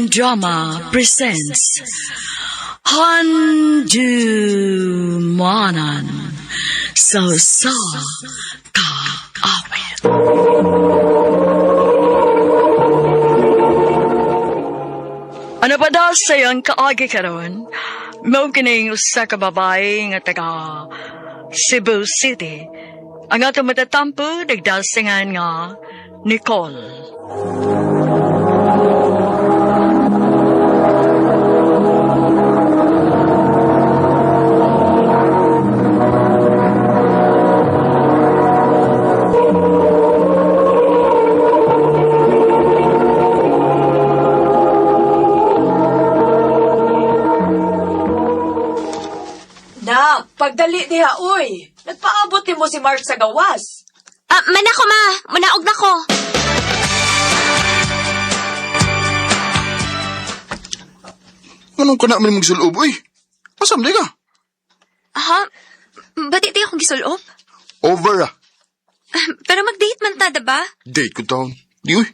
Love and Drama presents Handumanan sa Usa Ka Awit. Ano pa daw sa iyong kaagi karon? Mao kining usa ka babae nga taga Cebu City. Ang atong matatampo nagdasingan nga Nicole. Na, pagdali diha, uy. Nagpaabot ni mo si Mark sa gawas. Ah, manako ma, manaog na ko. Anong kana man magsulob, uy? Asam di ka? Ha? Ba't di akong gisulob? Over ah. Pero mag-date man ta, diba? Date ko taon. Di uy.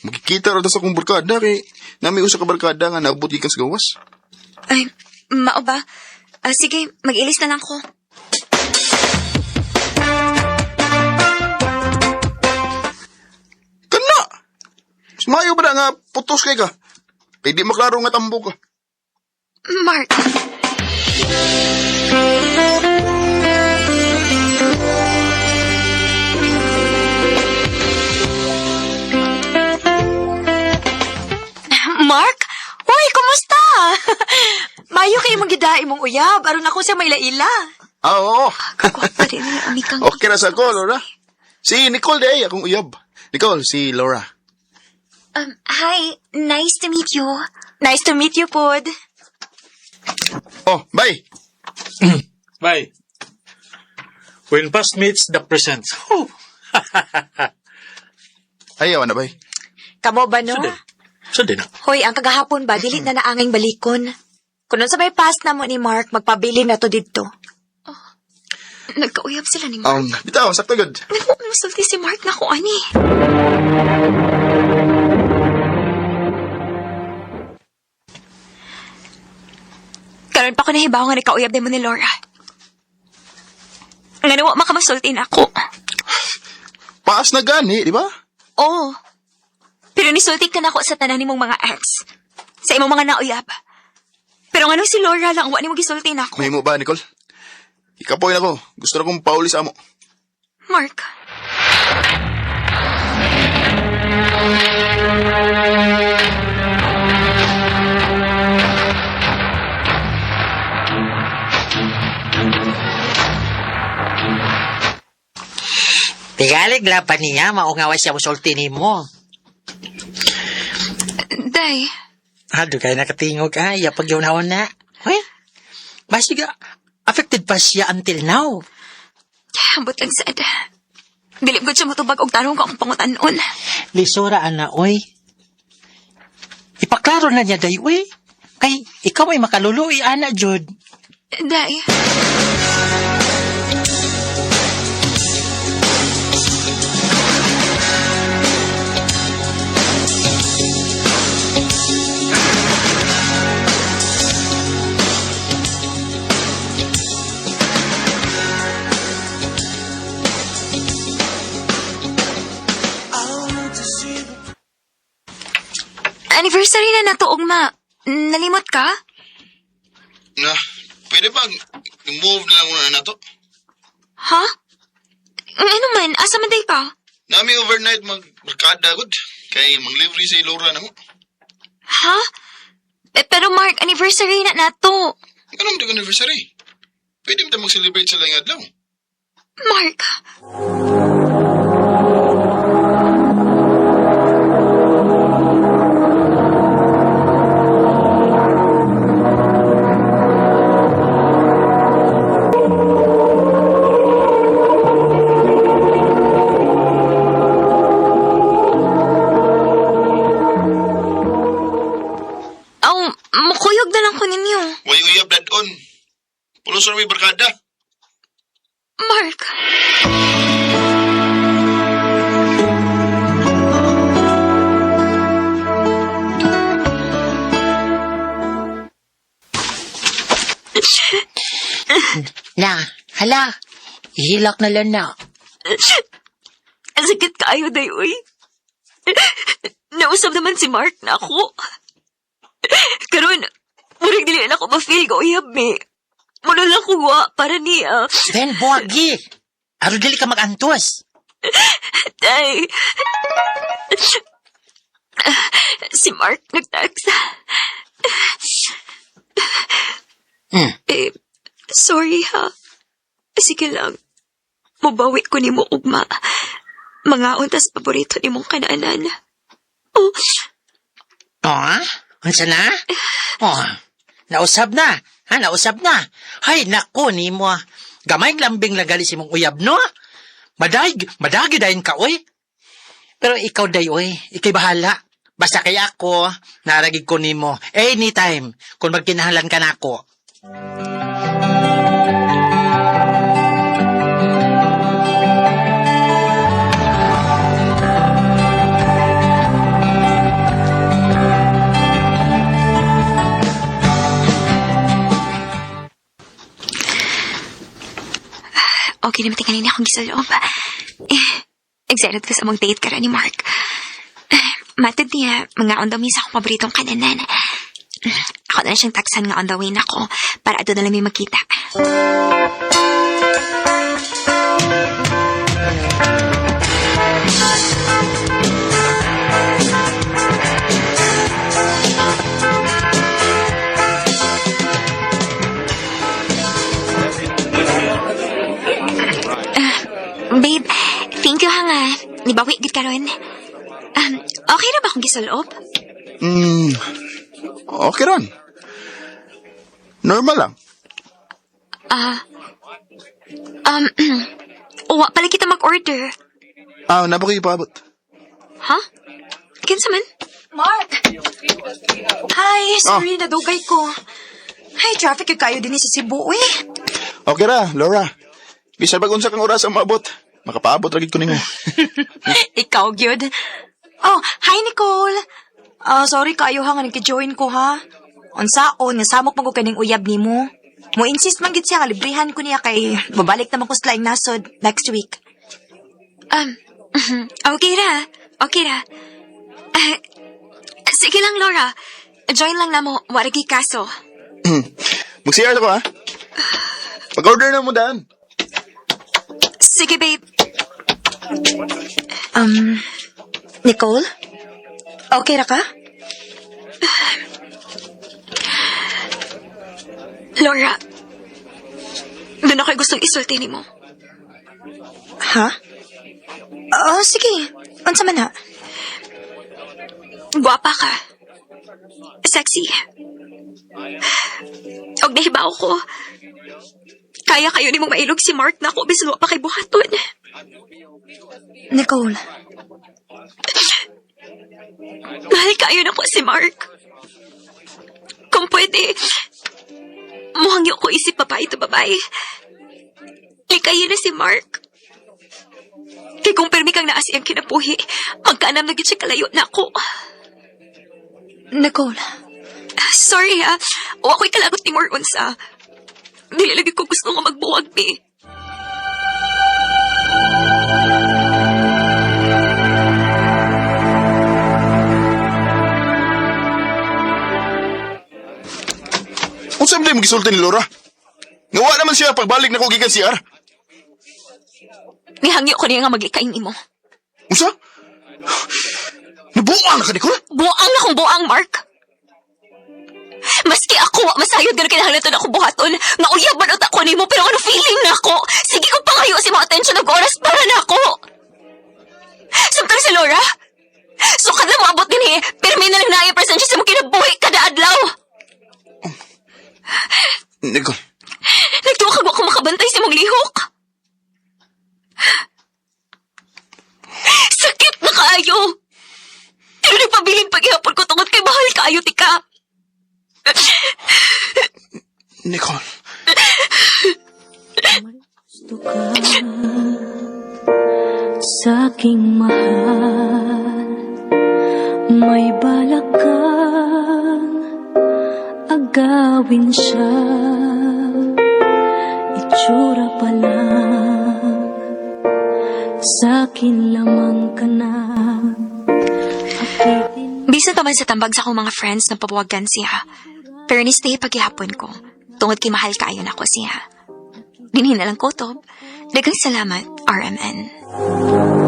Magkikita ra ta sa akong barkada kay nami usa ka barkada nga naabot gikan sa gawas. Ay, mao ba? Ah, sige, mag-ilis na lang ko. Kana! Mas maayo ba na nga putos kay ka? Kay di maklaro nga tambo ka. Mark. Mark? Uy, kumusta? Mayo kay mong gidae mong uyab aron ako siya maila-ila. Ah, oo. Kagwapa rin niya, amikang. Okay ra sa ko, Laura. Si Nicole di ay, akong uyab. Nicole, si Laura. Hi, nice to meet you. Nice to meet you, pod. Oh, bye. Bye. When past meets the present. Oh, Ayaw na, bye. Kamo ba no? Sudi. Sudi na. Hoy, ang kagahapon ba dili na naanging balikon. Kunon sa may past na mo ni Mark, magpabili na to didto. Nagkauyab sila ni Mark. Bitaw, sakto gud. Ano musulti si Mark na ko, ani? Karon pa ko nahibaw nga nagkauyab din mo ni Laura. Nga nawa makamasulti na ako. Paas na gani, di ba? Oo. Pero nisulti ka na ako sa tanan nimong mga ex. Sa imong mga nauyab. Pero ngano si Laura lang, wa nimo gisulti na ako. Mahimo ba, Nicole? Ikapoy na ko. Gusto na kong pauli sa amo. Mark. Tigalig lang pa niya, maungawa siya musulti nimo. Day. Hado kay nakatingog ay, pag yun na. Hoy, basiga, affected pa siya until now. Ambot lang sad. Dili ko siya motubag og tarong ka akong pangutanon. Lisura, ana, oy. Ipaklaro na niya, day, oy. Kay, ikaw ay makaluluoy, ana, Jud. Day. Anniversary na nato, Ugma. Nalimot ka? Na, pwede ba move na lang muna na to? Ha? Ano man, asa man day ka? Nami overnight magbarkada gud. Kay manglibre si Laura na mo. Ha? Eh, pero Mark, anniversary na nato. Anong dag anniversary? Pwede mo ta mag-celebrate sa laing adlaw. Mark. Aw, mukuyog na lang ko ninyo. Way uyab dadon. Pulos ra may barkada. Mark. Na, hala. Ihilak na lang na. Ang sakit kaayo, day, uy. Nausap naman si Mark na ako. Karon, murag dili na ako ma-feel ko uyab, me. Muna lang ko wa para niya. Then, buwagi. Aron dili ka magantos. Day. Si Mark nag-text. Babe, sorry ha. Sige lang. Mubawi ko nimo ugma. Mga untas paborito nimong kanaanan. Oh, Oh, unsa na? Oh, nausab na. Ha, nausab na. Hay, nako nimo. Gamay lambing lagali si mong uyab, no? Madag, madagi dayon ka, oy. Pero ikaw day, oy. Ikay bahala. Basta kay ako, naragig ko nimo. Anytime, kung magkinahanglan ka nako. Okay naman tingalin akong gisaloob. Eh, excited ko sa mong date karon ni Mark. Eh, matod niya, mga on the way sa akong paboritong kananan. Ako na lang siyang taksan nga on the way na ako para doon na lang may magkita. Babe, thank you ha nga. Nibawi gid karon. Okay ra ba akong gisuloob? Okay ron. Normal lang. Wa pala kita mag-order. Ah, napa kayo ipaabot? Ha? Kinsa man? Mark! Hi, sorry, nadugay ko. Hi, traffic gyud kayo din sa Cebu, uy. Okay ra, Laura. Bisan pag unsa kang oras ang maabot. Makapaabot ra gid ko nimo. Ikaw, gyud. Oh, hi Nicole. Ah, sorry kayo ha nga nagki-join ko ha. Unsaon nga samok man ko kaning uyab nimo. Mo insist man gid siya nga librehan ko niya kay babalik naman ko sa laing nasod next week. Okay ra. Okay ra. Ah, sige lang, Laura. Join lang namo. Waragi kaso. Mag-CR ako ha. Pag-order na mo daan. Sige, babe. Nicole? Okay ra ka? Laura, doon ako'y gustong isulti nimo. Ha? Oh, sige. Unsa man ha? Guwapa ka. Sexy. Og nahibaw ko. Kaya kayo ni mong mailog si Mark na ako bisan wa pa kay buhaton. Nicole, Mahal kayo na ko si Mark. Kung pwede, muhangyo ko isip babae to babae. Likayin na si Mark. Kay kung pirmi kang naas iyang kinabuhi, magkaanam na gid siya kalayo na ako. Nicole. Sorry ha, wa ko'y kalagot ni more unsa. Dili lagi ko gusto nga magbuwag, bi. Unsa man mo gisulti ni Laura? Ngawa naman siya pagbalik nako gikan CR. Nihangyo ko niya nga magikain nimo. Unsa? Nabuang na ka, Nicole? Buang na kong buang, Mark. Maski ako, wa masayod gano'n kinahanglan to na ako buhaton. Nga uyab man utak ko nimo, pero ano feeling na ako? Sige ko pangayo si mga atensyon og oras para na ako. Samtang si Laura, sukad na moabot din eh, pero may nalang naaya presensya sa mong kinabuhi kada adlaw. Nicole, Nagtuwa kag wa ko makabantay sa mong lihok. Sakit na kaayo. Pero nagpabilin paghihapon ko tungod kay mahal kaayo tika. Nicole. Gusto ka sa aking mahal. May balak kang agawin siya. Itsura pa lang, sa'kin lamang ka na. Apitin Bisan pa man sa tambag sa akong mga friends na pabuwagan siya. Pero ni stay paghihapon ko. Tungod kay mahal kaayo nako siya. Dinhi na lang kutob. Daghang salamat, RMN.